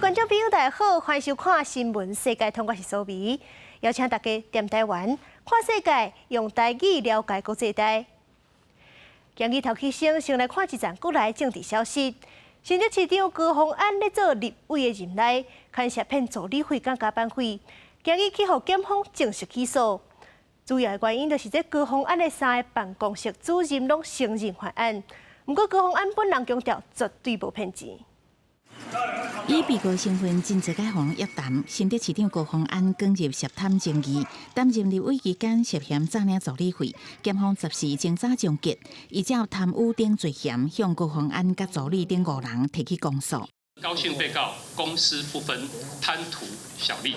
觀眾朋友，大家好，歡迎收看《新聞世界通》，我是蘇美，邀請大家踮台灣看世界，用台語了解國際大。今日頭起先，先來看一陣國內政治消息。新竹市長高虹安咧做立委的任內，牽涉騙助理費佮加班費，今日去予檢方正式起訴。主要的原因就是這高虹安的三个辦公室主任攏承認犯案，毋過高虹安本人強調絕對無騙錢。以被告身份真濟擺予人約談，新竹市長高虹安捲入涉貪爭議，擔任立委期間涉嫌詐領助理費，檢方14偵查終結，依照貪污等罪嫌向高虹安佮助理等五人提起公訴。高姓被告公私不分，貪圖小利，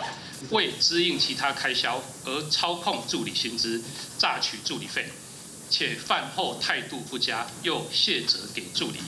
為支應其他開銷而操控助理薪資，詐取助理費，且犯後態度不佳，又卸責給助理，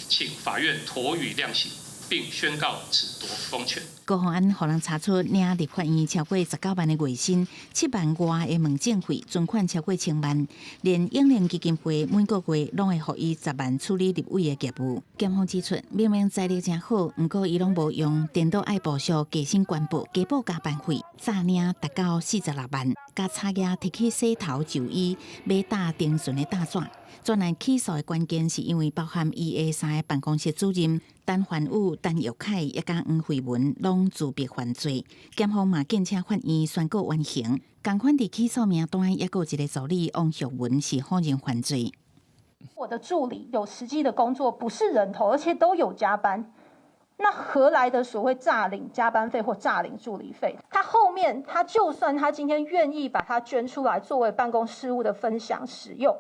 請法院妥予量刑，並宣告褫奪公權。高虹安予人查出領立法院超過19萬的月薪，7萬外的門診費，存款超過千萬，連永齡基金會每個月攏會予伊10萬處理立委的業務。檢方指出，明明財力誠好，毋過伊攏無用，顛倒愛部屬加薪關報，加報加班費，詐領達到46萬，共差額提去洗頭就醫、買膽定存的膽紙。專案起訴的關鍵是因為包含伊的三个辦公室主任陳凡宇、陳玉凱以及黃惠文攏自白犯罪，檢方嘛建請法院宣告緩刑。仝款佇起訴名單猶閣有一個助理王玉文是否認犯罪。我的助理有實際的工作，不是人頭，而且都有加班，那何來的所謂詐領加班費或詐領助理費？他後面他就算他今天願意把它捐出來作為辦公事務的分享使用，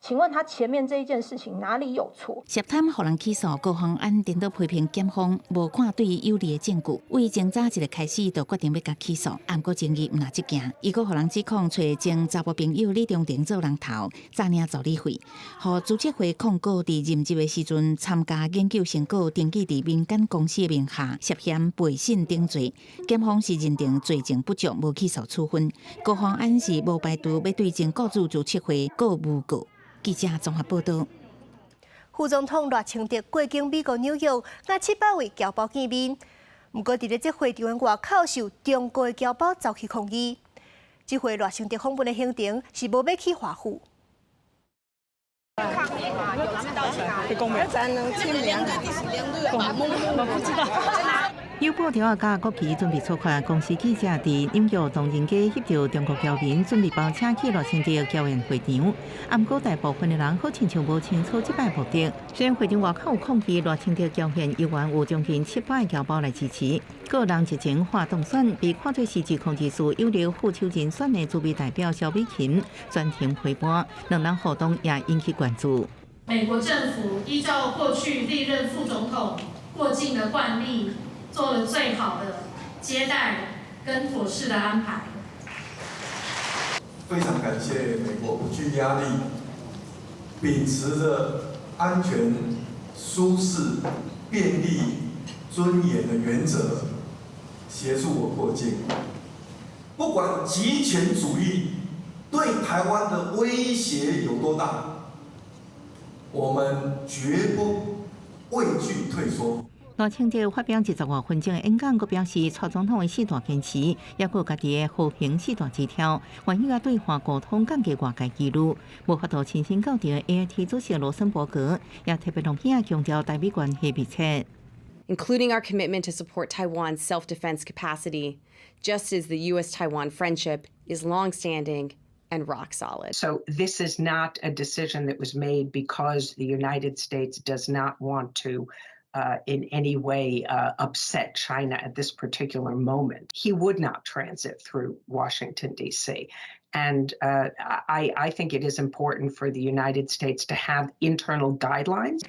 請問他前面這一件事情哪裡有錯？涉貪予人起訴，高虹安顛倒批評檢方無看對伊有利的證據，為偵查一个開始就決定欲共起訴，毋過爭議毋若這件，伊閣予人指控揣前查某朋友李中庭做人頭，詐領助理費，予資策會控告佇任職的時陣參加研究成果登記佇民間公司的名下，涉嫌背信等罪。檢方是認定罪證不足，無起訴處分。高虹安是無排除欲對前雇主資策會告誣告。記者綜合報道。副總統賴清德過境美國紐約，佮700位僑胞見面。毋過，佇咧這會場的外口，受中國的僑胞走去抗議。這回賴清德訪問的行程是無欲去華府。抗議嘛，有知道我不知道。有布條仔佮國旗準備出發，公視記者佇紐約唐人街翕著中國僑民準備包車去賴清德僑宴會場。毋過大部分的人好親像無清楚這擺目的。雖然會場外口有抗議賴清德僑宴，猶原有將近700僑胞來支持。個人熱情化當選，被看做是智控人士有力副手人選的駐美代表蕭美琴專程陪伴，兩人互動也引起關注。美國政府依照過去歷任副總統過境的慣例，做了最好的接待跟妥適的安排。非常感謝美國不懼壓力，秉持著安全、舒適、便利、尊嚴的原則，協助我過境。不管極權主義對台灣的威脅有多大，我們絕不畏懼退縮。賴清德發表20外分鐘的演講，閣表示，蔡總統的四大堅持，抑閣家己的和平四大之條，願意共對話溝通，降低外界疑慮。無法度親身到場的 AIT 主席羅森伯格也特別同遐強調台美關係密切，including our commitment to support Taiwan's self-defense capacity, just as the U.S.-Taiwan friendship is long-standing and rock solid. So this is not a decision that was made because the United States does not want to in any way upset China at this particular moment. He would not transit through Washington, D.C. And I think it is important for the United States to have internal guidelines.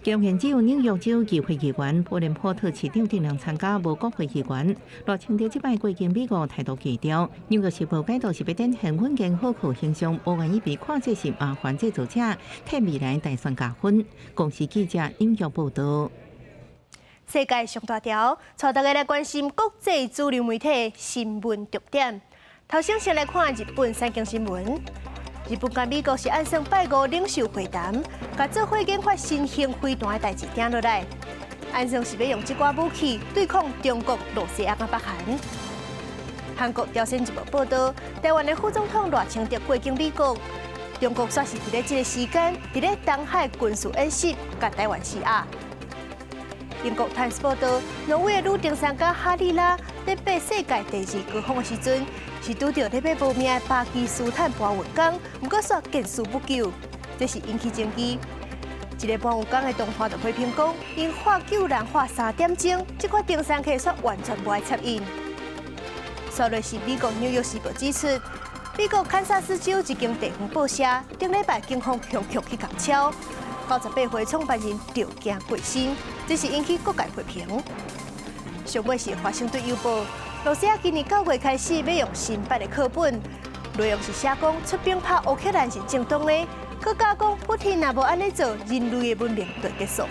僑宴只有紐約州議會議員布連波特市長等人參加，無國會議員。賴清德這擺過境美國態度低調，紐約時報解讀是欲展現穩健可靠形象，無願意被看做是麻煩製造者，替未來大選加分。公視記者紐約報道。世界上大條，帶大家來關心國際主流媒體新聞重點。頭先先來看日本產經新聞。日本佮美國是按算拜五領袖會談，共做伙研發新型飛彈的代誌定落來。按算是欲用這寡武器對抗中國、羅西亞佮北韓。韓國朝鮮日報報導，台灣的副總統賴清德過境美國，中國煞是佇咧這个時間，佇咧東海軍事演習，共台灣施壓。英國《泰晤士報》報導，挪威的女登山家哈利拉佇爬世界第二高峰的時陣，是拄著咧欲無命的巴基斯坦搬運工，毋過煞見死不救，這是引起爭議。一个搬運工的同伴就批評講，𪜶喊救人喊3點鐘，這款登山客煞完全無愛插𪜶。煞落是美國紐約時報指出，美國堪薩斯州一間地方報社頂禮拜警方強強去共抄，98歲創辦人著驚過身，這是引起各界批評。上尾是華盛頓郵報，羅西亞今年9月開始欲用新版的課本，內容是寫講出兵拍烏克蘭是正當的，閣加講普丁若無按呢做，人類的文明就結束。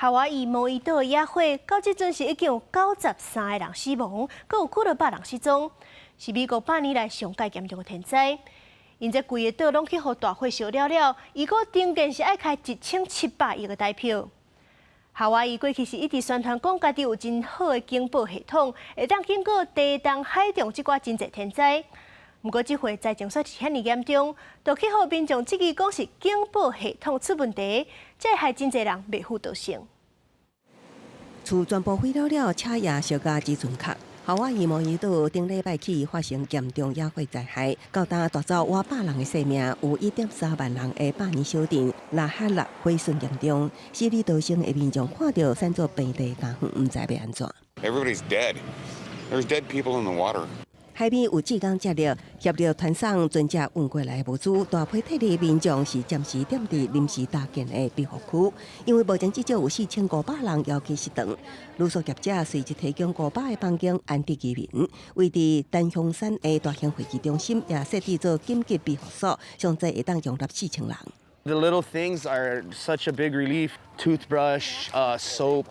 夏威夷毛伊島的野火，到這陣是已經有93個人死亡，閣有幾落百人失蹤，是美國百年來上蓋嚴重的天災。𪜶這規个島攏去予大火燒了了，預估重建是愛開1700億的台票。夏威夷過去是一直宣傳講，家己有真好的警報系統，會當警告地動海中這寡真濟天災。毋過這回災情煞是遐爾嚴重，就去予民眾質疑講是警報系統出問題，才會害真濟人袂赴逃生。厝全部毀了了，車也燒甲只賰殼。夏威夷毛伊島頂禮拜起發生嚴重野火災害，到今奪走倚百人的性命，有1.3萬人的百年小鎮拉哈納毀損嚴重。死裡逃生的民眾看著散做平地家園，毋知欲按怎。 Everybody's dead. There's dead people in the water. 海邊有志工接力協力傳送船隻運過來物資，大批撤離民眾是暫時踮佇臨時搭建的庇護區，因為目前至少有4500人遙期失當。旅宿業者隨即提供500个房間安置居民，位佇丹香山的大型會議中心也設置做緊急庇護所，上濟會當容納4000人。 The little things are such a big relief. Toothbrush, soap,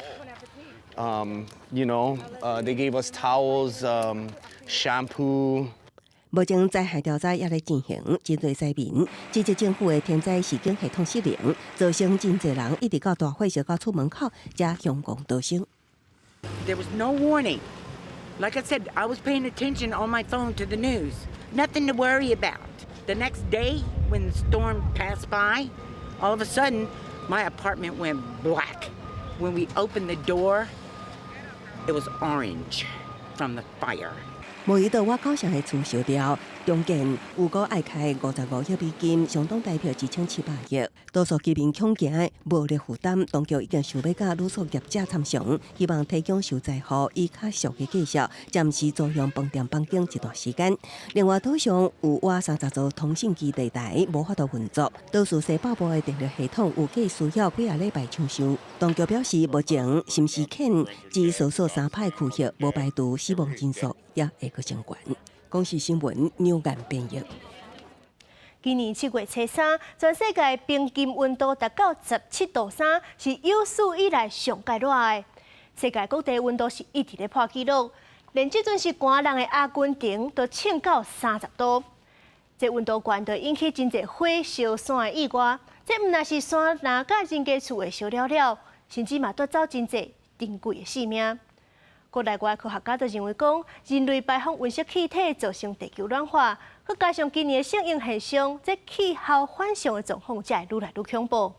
they gave us towels, shampoo. 目前災害調查也咧進行，針對災民，指責政府的天災示警系統失靈，造成真濟人一直到大火燒到厝門口，才向公逃生。 There was no warning. Like I said, I was paying attention on my phone to the news. Nothing to worry about. The next day, when the storm passed by, all of a sudden, my apartment went black. When we opened the door, it was orange from the fire. 毛伊島倚九成的厝燒掉，重建預估愛開55億美金，相當台票1700億。多數居民恐驚無力負擔，當局已經想欲佮旅宿業者參詳，希望提供受災戶以較俗的價數，暫時租用飯店房間一段時間。另外，島上有倚30座通信基地台無法度運作，多數西北部的電力系統預計需要幾个禮拜搶修。當局表示，目前新時縣只搜索三歹區域，無排除死亡人數也會閣升懸。公視新聞紐岩編譯。今年7月初3，全世界平均溫度達到17度3，是有史以來上蓋熱的。世界各地溫度是一直咧破紀錄，連這陣是寒人的阿根廷都衝到30度。這溫度懸就引起真濟火燒山的意外，這毋但是山林佮人家厝會燒了了，甚至嘛奪走真濟珍貴的性命。國內外科學家都認為講，人類排放溫室氣體造成地球暖化，閣加上今年的聖嬰現象，這氣候反常的狀況才會愈來愈恐怖。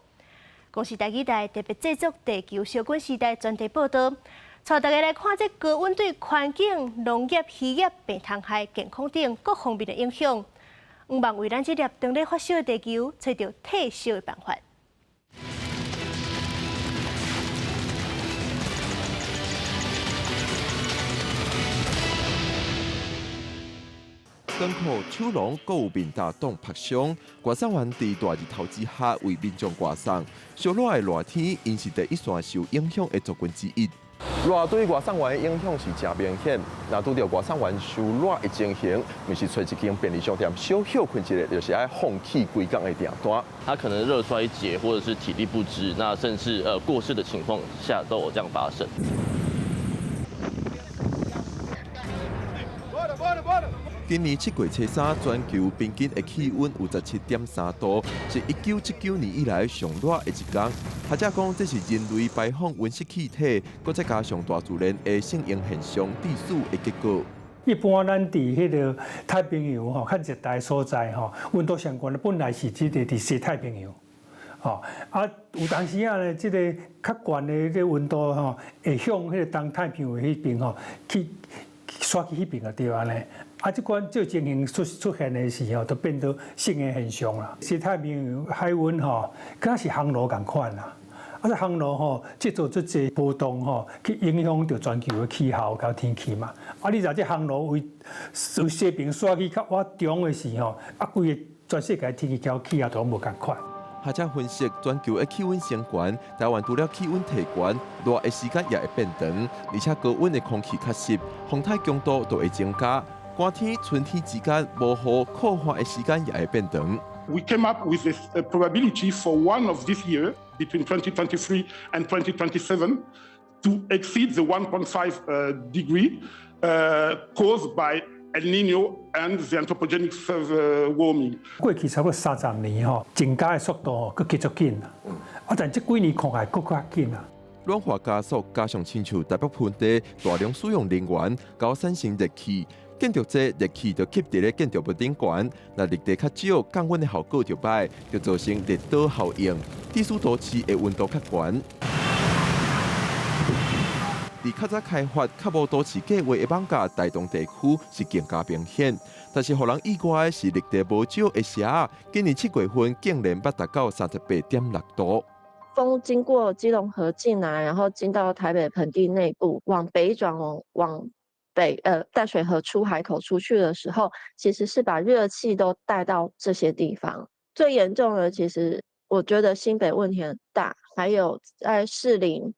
公視台語台特別製作《地球燒滾時代》專題報導，帶大家來看這高溫對環境、農業、漁業、病蟲害、健康等各方面的影響。向望為咱這粒當咧發燒的地球，揣著退燒的辦法。燈庫、手籠，閣有面罩擋曝傷。外送員佇大日頭之下為民眾外送，燒熱的熱天，𪜶是第一線受影響的族群之一。熱對外送員的影響是誠明顯。若拄著外送員受熱的情形，毋是揣一間便利商店小歇睏一下，就是愛放棄規工的訂單。他可能熱衰竭，或者是體力不支，那甚至過世的情況下都有這樣發生。今年7月初三，全球平均的氣溫有17.3度，是1979年以來上熱的一天。學者講，這是人類排放溫室氣體，閣再加上大自然的適應現象致死的結果。一般咱佇彼个太平洋吼，較熱帶所在吼，溫度上懸的本來是這个佇西太平洋，吼啊有當時仔呢，這个較懸的這溫度吼，會向彼个東太平洋彼邊吼去徙去彼邊就對按呢。啊，這款這情形出現的時候，就變做新的現象啦。西太平洋海溫吼，敢是烘爐仝款啦。啊，這烘爐吼製造這濟波動吼，去影響著全球的氣候佮天氣嘛。啊，你若這烘爐為為西邊徙去較倚中的時候，啊，規個全世界天氣佮氣候都攏無仝款。學者分析，全球的氣溫升懸，台灣除了氣溫提懸，熱的時間也會變長，而且高溫的空氣較濕，風颱強度就會增加。寒天、春天之間無雨酷旱的時間也會變長。 We came up with a probability for one of this year between 2023 and 2027 to exceed the 1.5 degree caused by El Niño and the anthropogenic warming。過去差不多30年吼，增加的速度閣加足緊啊，但這幾年看起來閣較緊啊。暖化加速，加上親像台北盆地大量使用能源，𠢕產生熱氣，建築這熱氣就吸佇咧建築物頂懸，若綠地較少，降溫的效果就歹，就造成熱島效應，致使都市的溫度較懸。佇較早開發、較無都市計畫的艋舺台東地區是更加明顯，但是予人意外的是，綠地無少的社仔，今年7月份竟然捌達到38.6度。風經過基隆河進來，然後進到台北盆地內部，往北轉往北淡水河出海口出去的時候，其實是把熱氣都帶到這些地方。最嚴重的，其實我覺得新北問題很大，還有在士林、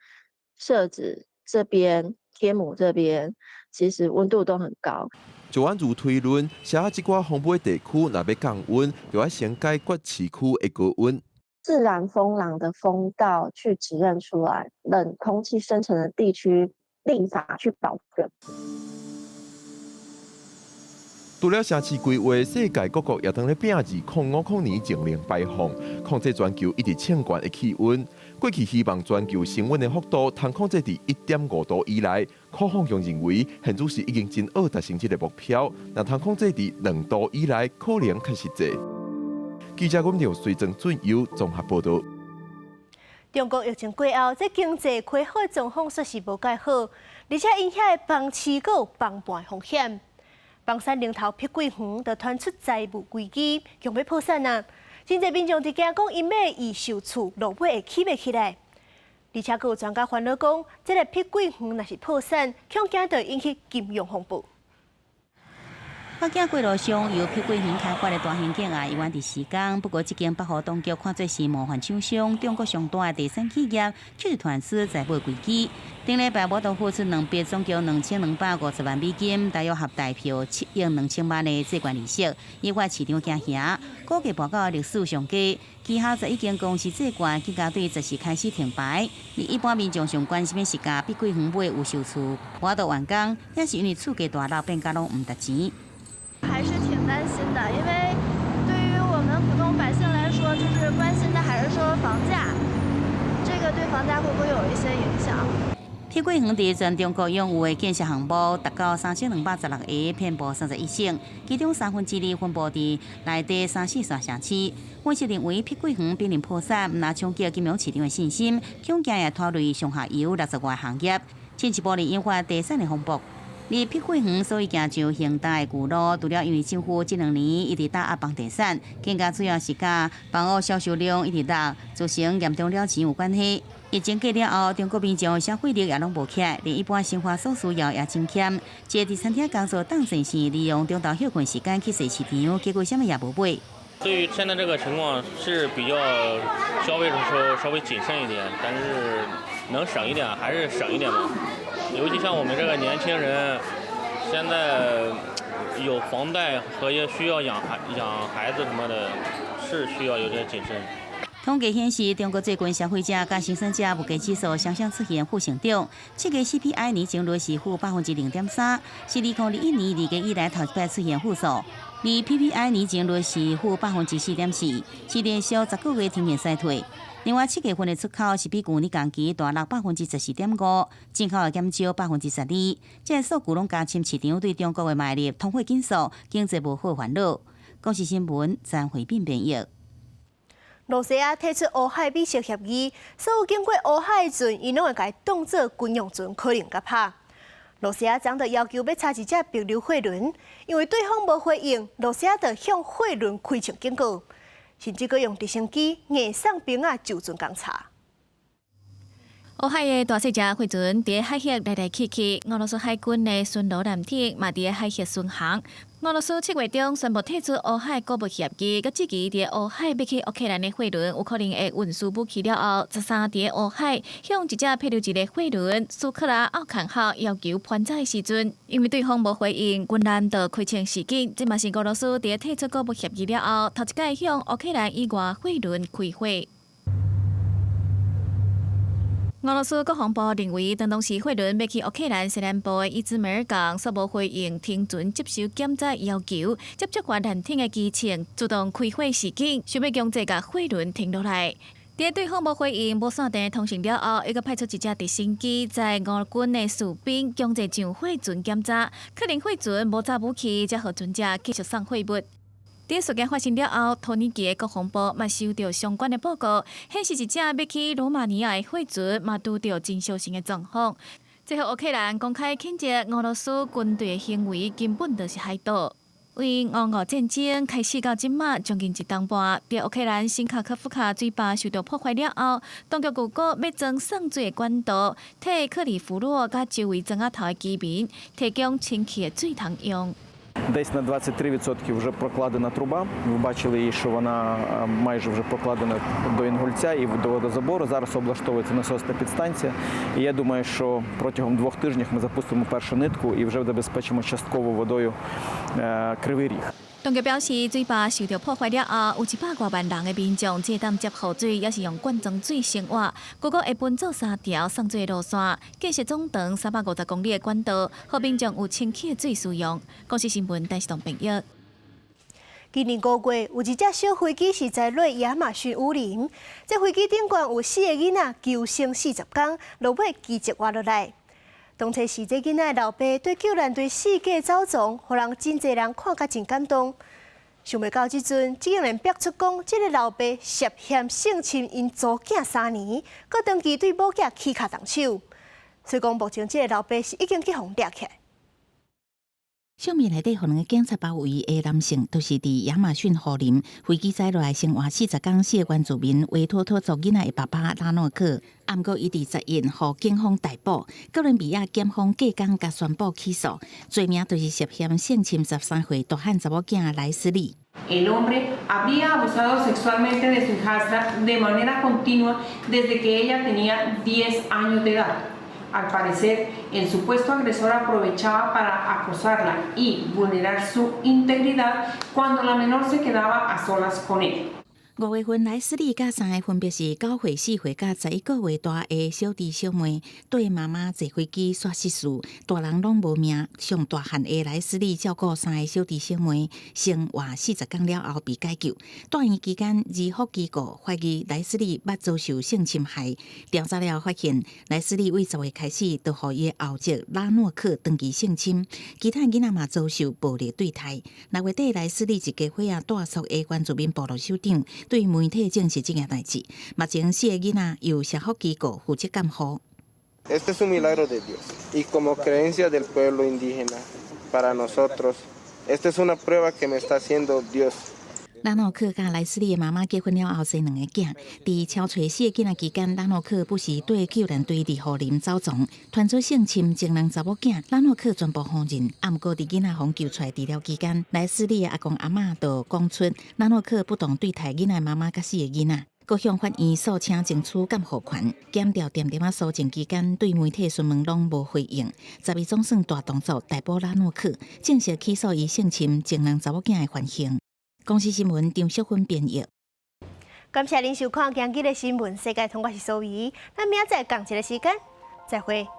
社子這邊、天母這邊，其實溫度都很高。就按如推論，社仔這寡風尾地區若欲降溫，就愛先解決市區的高溫。自然風廊的風道去指認出來，冷空氣生成的地區立法去保證。除了城市規劃，世界各國也當咧拼2050年淨零排放，控制全球一直升懸的氣溫。過去希望全球升溫的幅度通控制佇1.5度以內，柯鳳雄認為現此時已經真僫達成這个目標，若通控制佇2度以內，可能較實際。記者阮廖隨鄭俊優綜合報導。中國疫情過後，這經濟恢復狀況煞是無蓋好，而且𪜶遐的房市閣有崩盤風險。房產龍頭碧桂園就傳出財務危機，強欲破產啊！真濟民眾佇驚講，𪜶買預售厝落尾會起袂起來。而且閣有專家煩惱講，這个碧桂園若是破產，恐驚就引起金融風暴。北京街路上由碧桂園開發的大型建案，猶原佇施工。不過，這間北予當局看做是模範廠商，中國上大的地產企業，卻是傳出財務危機。頂禮拜無法度付出兩筆總共2250萬美金，大約合台票7億2千萬的債權利息，引發市場驚嚇。股價跋到歷史上低，旗下11間公司債券更加對10時開始停牌。而一般民眾上關心的是，共碧桂園買預售厝，無法度完工，也是因為厝價大落變甲攏毋值錢。還是挺擔心的，因為對於我們普通百姓來說，就是關心的還是說房價，這個對房價會不會有一些影響？碧桂園佇全中國擁有的建設項目達到3216个，遍布31省，其中2/3分布佇內地三四線城市。分析認為，碧桂園瀕臨破產，毋但衝擊金融市場的信心，恐驚會拖累上下游60外行業，進一步地引發地產的風暴。而碧桂園所以行上恒大的舊路，除了因為政府這兩年一直打壓房地產，更加主要是佮房屋銷售量一直落，造成嚴重了錢有關係。疫情過了後，中國民眾消費力也攏無起來，連一般生活所需要也真儉。一个佇餐廳工作當前線，利用中晝歇睏時間去踅市場，結果啥物也無買。對於現在這個情況是比較消費的時候稍微謹慎一點，但是能省一點還是省一點嘛。尤其像我們這個年輕人，現在有房貸和也需要養孩子什麼的，是需要有點謹慎。統計顯示，中國最近消費者佮生產者物價指數雙雙出現負成長。7月 CPI 年增率是-0.3%，是2021年2月以來頭一擺出現負數。而 PPI 年增率是-4.4%，是連續10個月呈現衰退。另外，7月份的出口是比舊年同期大落14.5%，進口也減少12%。這个數據攏加深市場對中國的貿易通貨緊縮、經濟無好煩惱。公視新聞詹慧敏編譯。露西亞退出烏海美食協議，所有經過烏海的船，𪜶攏會共當做軍用船，可能共拍。露西亞昨就要求欲查一隻帛琉貨輪，因為對方無回應，露西亞就向貨輪開槍警告，甚至閣用直升機硬送兵仔就船共查。烏海的大細隻貨船佇海域來來去去，俄羅斯海軍的巡邏艦艇嘛佇海域巡航。俄羅斯7月中宣布退出烏海穀物協議，閣質疑佇烏海欲去烏克蘭的貨輪有可能會運輸武器了後，13佇烏海向一隻帛琉籍的貨輪蘇克拉奧坎號要求盤查的時陣，因為對方無回應，軍艦就開槍示警。這嘛是俄羅斯佇退出穀物協議了後，頭一擺向烏克蘭以外貨輪開火。俄羅斯國防部認為，當時貨輪欲去烏克蘭西南部的伊茲梅爾港，煞無回應停船接受檢查要求，接觸發艦艇的機槍自動開火示警，想欲強制共貨輪停落來。佇對方無回應、無線電通訊了後，猶閣派出一隻直升機載俄軍的士兵強制上貨船檢查，確認貨船無炸武器，才予船隻繼續送貨物。佇事件發生了後，土耳其的國防部嘛收到相關的報告，顯示一隻欲去羅馬尼亞的貨船嘛拄著真相似的狀況。最後，烏克蘭公開譴責俄羅斯軍隊的行為根本就是海盜。為俄烏戰爭開始到這馬將近一冬半，佇烏克蘭新卡科夫卡水壩受到破壞了後，當局預估欲裝送水的管道，替克里夫洛佮周圍庄仔頭的居民提供清氣的水通用。 Десь на 23% вже прокладена труба. Ви бачили її, що вона майже вже прокладена до Інгульця і до водозабору. Зараз облаштовується насосна підстанція. І я думаю, що протягом 2 тижнів ми запустимо першу нитку і вже забезпечимо частково водою Кривий Ріг. 當局表示，水壩受到破壞了後，有100外萬人的民眾這當接雨水，抑是用罐裝水生活。預估會分做三條送水路線，建設總長350公里的管道，予民眾有清氣的水使用。公視新聞，陳世東編譯。今年5月，有一隻小飛機是載落亞馬遜雨林，這飛機頂懸有四个囡仔求生40工，落尾奇蹟活落來。當初是這囡仔的老爸對救難隊四界走傱，予人真濟人看甲真感動。想袂到這陣，竟然爆出講，這个老爸涉嫌性侵𪜶查某囝3年，閣長期對某囝起跤動手。所以講，目前這个老爸是已經去予掠起來。相片內底，予兩个警察包圍的男性，就是佇亞馬遜雨林飛機載落來生活40工四个原住民維托托族囡仔的爸爸拉諾克。毋過伊佇11予警方逮捕，哥倫比亞檢方隔工共宣布起訴，罪名就是涉嫌性侵13歲大漢查某囝萊斯利。 El hombre habría abusado sexualmente de su hijastra de manera continua desde que ella tenía 10 años de edad. Al parecer, el supuesto agresor aprovechaba para acosarla y vulnerar su integridad cuando la menor se quedaba a solas con él. 5月份萊斯利佮三个分別是9歲、4歲佮11個月大的小弟小妹，綴媽媽坐飛機煞失事，大人攏無命。上大漢的萊斯利照顧三个小弟小妹，生活40工了後被解救。住院期間，兒福機構懷疑萊斯利捌遭受性侵害。調查了發現，萊斯利對10月開始就予伊的後叔拉諾克長期性侵，其他囡仔嘛遭受暴力對待。6月底，萊斯利一家伙仔帶屬的原住民部落首長對媒體證實這件代誌。目前四個囡仔由社福機構負責監護。 Este es un milagro de Dios y como creencia del pueblo indígena para nosotros, esta es una prueba que me está haciendo Dios. 拉諾克佮萊斯利的媽媽結婚了後生兩个囝，佇搜揣四个囡仔期間，拉諾克不時綴救難隊佇雨林走傱，傳出性侵情人查某囝。拉諾克全部否認。啊，毋過佇囡仔予救出來治療期間，萊斯利的阿公阿嬤就講出拉諾克不當對待囡仔媽媽佮四个囡仔，閣向法院訴請爭取監護權。檢調恬恬仔訴訟期間，對媒體詢問攏無回應。12總算大動作逮捕拉諾克，正式起訴伊性侵情人查某囝的犯行。公視新聞張淑芬編譯。感謝您收看今日的新聞世界通，我是蘇怡，咱明仔載仝一个時間，再會。